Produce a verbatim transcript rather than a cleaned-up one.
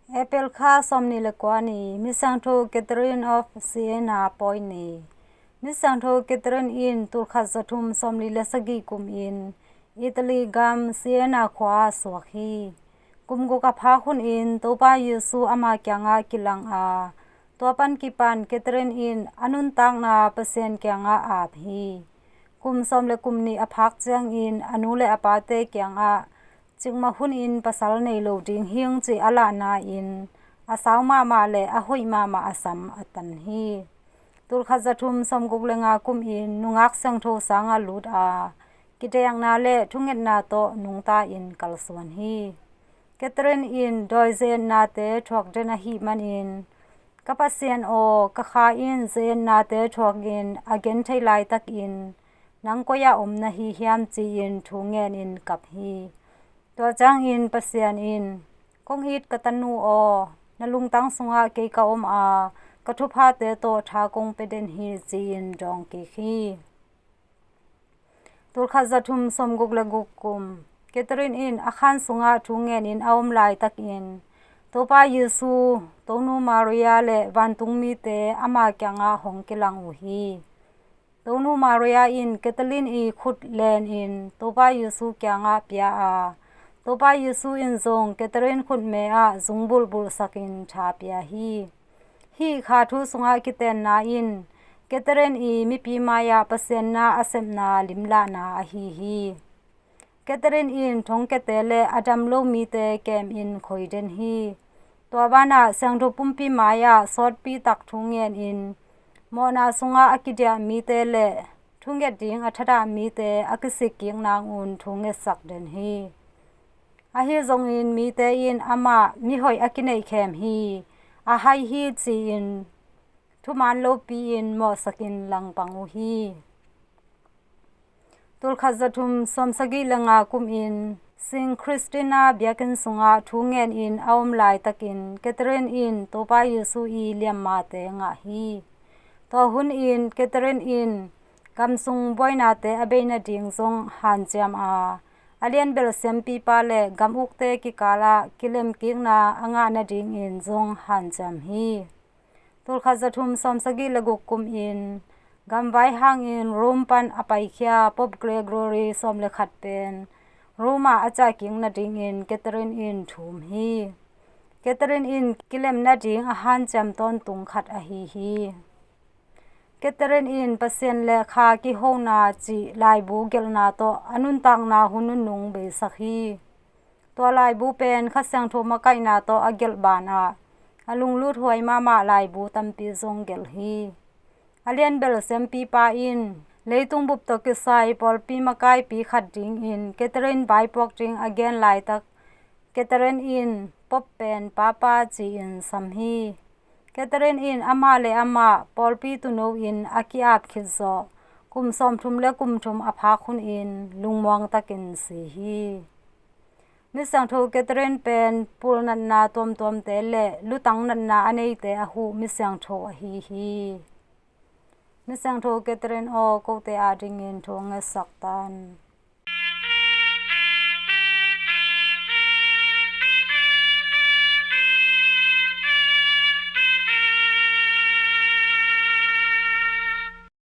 April kha sawmnih le kua ni, Misiangtho Catherine of Siena pawi ni. Misiangtho Catherine in tulkhat zathum sawmli le sagih kumin Italy gam Siena khua ah suak hi. Kum guk a phak hunin Topa Jesu ama kiangah kilang a, tua pan kipan Catherine in a nuntakna Pasian kiangah ap hi. Kum sawm le kum nih a phak ciangin a nu le a pate kiangah cikmah hunin pasal nei lo ding hing ci a lahna in a sau mahmah le a hoih mahmah a sam a tan hi. Tulkhat zathum sawmguk le nga kumin nungak siangtho sangah lut a, kidekna le thungetna tawh nungta in kalsuan hi. Catherine in dawi ze-etnate thuak den ahih manin, ka Pasian aw, ka kha in ze-etnate thuakin a genthei laitakin nang koi-ah om na hi hiam ci-in thu ngenin kap hi. Tua ciangin Pasian in, kong it ka tanu aw, na lungtang sungah kei ka om a, ka thuphate tawh tha kong pia den hi ci-in dawng kik hi. Tulkhat zathum sawmguk le guk kum, Catherine in a khan sungah thu ngenin a om laitakin Topa Jesu, Tonu Maria le vantung mite ama kiangah hong kilang uh hi. Tonu Maria in Catherine i khut lenin Topa Jesu kiangah pia a, Topa Jesu in zong Catherine khutme ah zungbulhbulhsakin tha pia hi. Hih kha thu sungah kitenna in Catherine i mipi mai-ah Pasian na a sepna limlahna ahi hi. Catherine in thongkiate le a dam lo mite kemin khoi den hi. Tua banah siangtho pumpi mai-ah sawtpi tak thu ngenin mawhna sungah a kidiah mite le thunget ding a thadah mite a kisik kik nangun thu ngetsak den hi. Ahi zongin mite in amah mihoih a kineih khem hi, a hai hi ci-in thuman lopi-in mawhsakin langpang uh hi. Tulkhat zathum sawmsagih le nga kumin Sing Christina biakinn sungah thu ngenin a om laitakin Catherine in Topa Jesu i liammate ngah hi. Tua hunin Catherine in gamsung buainate a bei nading zong hanciam a, a lianbel siampipa le gam ukte kikalah kilemkikna a ngah nadingin zong hanciam hi. Tulkhat zathum sawmsagih le guk kumin gamvai hangin Rome pan a paikhia Pope Gregory sawm le khat pen Rome ah a ciahkik nadingin Catherine in thum hi. Catherine in kilem nading a hanciam tawntung khat ahi hi. Catherine in Pasian le kha kihona cih laibu gelhna tawh a nuntakna hun nunung beisak hi. Tua laibu pen Kha Siangtho makaihna tawh a gelh banah a lunglut huai mahmah laibu tampi zong gelh hi. A lianbel siampipa in leitung bup tawh kisai pawlpi makaipi khat dingin Catherine vaipuak ding a gen laitak Catherine in Pope pen Papa ci-in sam hi. Catherine in amah le amah pawlpi tuuno in a ki-ap khit zawh kum sawmthum le kum thum a phak hunin lungmuang takin si hi. Misiangtho Catherine pen pulnatna tuamtuamte le lutang natna a neite a huh misiangtho ahi hi. Misiangtho Catherine aw, kote adingin thu ngetsak tan.